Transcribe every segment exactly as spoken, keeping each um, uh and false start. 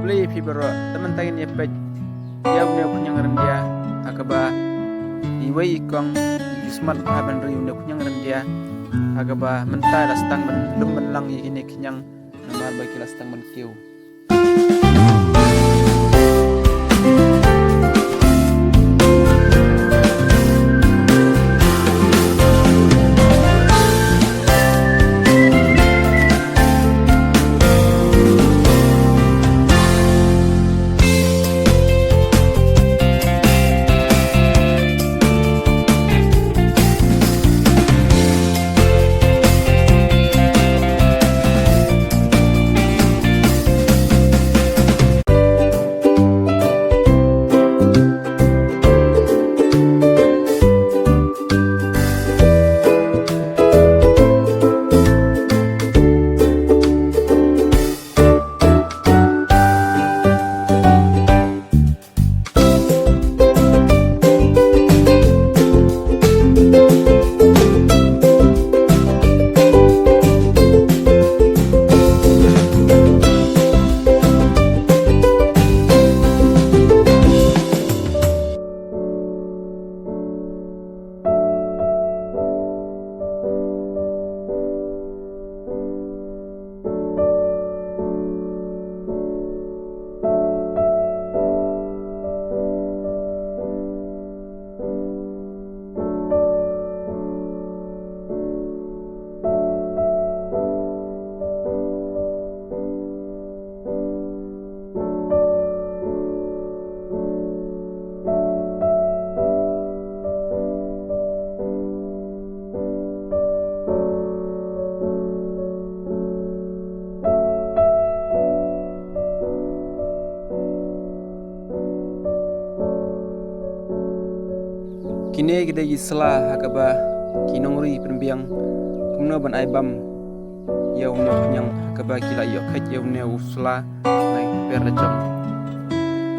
Khublei ïa phi baroh, te mynta ngin ïa peit ïa une u khñiang ryndia ha kaba iwei i kong i ju smat bha ban rui ïa une u khñiang ryndia ha kaba mynta la sdang ban lum ban lang ïa kine ki khñiang namar ba ki la sdang ban kiew. Kine ki dei ki sla ha kaba ki nongri pynbiang kumno ban ai bam ïa une u khñiang ha kaba ki la ïoh kheit ïa une u sla na ki per la jong.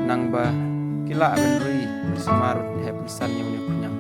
Nang ba ki la ban rui ban sumar ban heh ban san ïa une u khñiang.